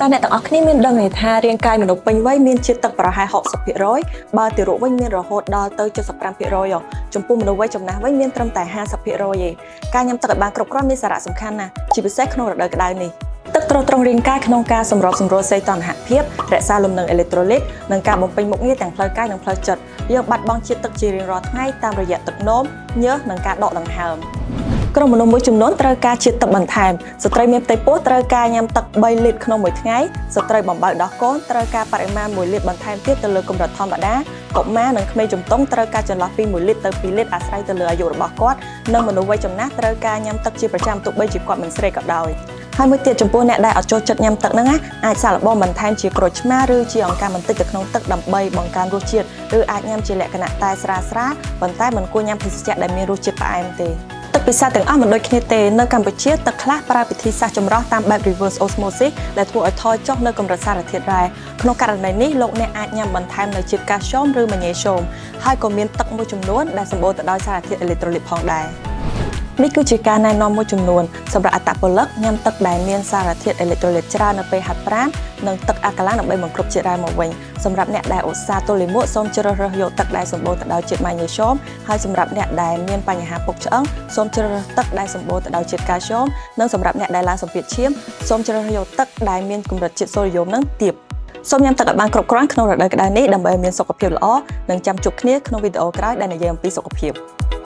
តើអ្នកទាំងអស់គ្នាមានដឹងទេថារាងកាយមនុស្សពេញវ័យមានជាតិទឹកប្រហែល60%បើទារកវិញមានរហូតដល់ទៅ75%ហ៎ចំពោះមនុស្សវ័យចំណាស់វិញមានត្រឹមតែ50%ទេការញ៉ាំទឹកឲ្យបានគ្រប់គ្រាន់មានសារៈសំខាន់ណាស់ជាពិសេសក្នុងរដូវក្តៅនេះទឹកទ្រទ្រង់រាងកាយក្នុងការសម្របសម្រួលសីតុណ្ហភាពរក្សាលំនឹងអេឡិចត្រូលីតនិងការបំពេញមុខងារទាំងផ្លូវកាយនិងផ្លូវចិត្តយើងបាត់បង់ជាតិទឹកជារៀងរាល់ថ្ងៃតាមរយៈទឹកនោមញើសនិងការដកដង្ហើមក្រុមមនុស្សមួយចំនួនត្រូវការជាតិទឹកបន្ថែមស្ត្រីមានផ្ទៃពោះត្រូវការញ៉ាំទឹក3លីត្រក្នុងមួយថ្ងៃស្ត្រីបំបៅដោះកូនត្រូវការបរិមាណ1លីត្របន្ថែមទៀតទៅលើកម្រិតធម្មតាកុមារនិងក្មេងជំទង់ត្រូវការចន្លោះពី1លីត្រទៅ2លីត្រអាស្រ័យទៅលើអាយុរបស់គាត់និងមនុស្សវ័យចំណាស់ត្រូវការញ៉ាំទឹកជាប្រចាំទោះបីជាគាត់មិនស្រេកក៏ដោយហើយមួយទៀតចំពោះអ្នកដែលអត់ចូលចិត្តញ៉ាំទឹកហ្នឹងណាអាចសាកល្បងបន្ថែមជាក្រូចឆ្មាឬជាអង្កាំបន្តិចទៅក្នុងទឹកដើម្បីបង្កើនរសជាតិឬអាចញ៉ាំជាលក្ខណៈតែស្រាលស្រាលប៉ុន្តែមិនគួរញ៉ាំភេសជ្ជៈដែលមានរសជាតិផ្អែមទេទឹកពិសាទាំងអស់មិនដូចគ្នាទេនៅកម្ពុជាទឹកខ្លះប្រើវិធីសាស្ត្រចម្រោះតាមបែប reverse osmosis ដែលធ្វើឲ្យថយចុះនៅកម្រិតសារធាតុរ៉ែក្នុងករណីនេះលោកអ្នកអាចញ៉ាំបន្ថែមនៅជាតិកាល់ស្យូមឬម៉ាញ៉េស្យូមហើយក៏មានទឹកមួយចំនួនដែលសម្បូរទៅដោយសារធាតុអេឡិចត្រូលីតផងដែរនេះគឺជាការណែនាំមួយចំនួនសម្រាប់អត្តពលិកញ៉ាំទឹកដែលមានសារធាតុអេឡិចត្រូលីតច្រើននៅពេលហាត់ប្រាណនិងទឹកអាកាឡាដើម្បីបង្គ្រប់ជាតិរ៉ែមកវិញសម្រាប់អ្នកដែលឧស្សាហ៍ទល់លាមកសូមជ្រើសរើសយកទឹកដែលសម្បូរទៅដោយជាតិម៉ាញ៉េស្យូមហើយសម្រាប់អ្នកដែលមានបញ្ហាពុកឆ្អឹងសូមជ្រើសរើសទឹកដែលសម្បូរទៅដោយជាតិកាល់ស្យូមនិងសម្រាប់អ្នកដែលឡើងសម្ពាធឈាមសូមជ្រើសរើសយកទឹកដែលមានកម្រិតជាតិសូដ្យូមនឹងទាបសូមញ៉ាំទឹកឲ្យបានគ្រប់គ្រាន់ក្នុងរដូវក្តៅនេះដើម្បីឲ្យមានសុខភាពល្អនិងចាំជួបគ្នាក្នុងវីដេអូក្រោយដែលនិយាយអំពីសុខភាព។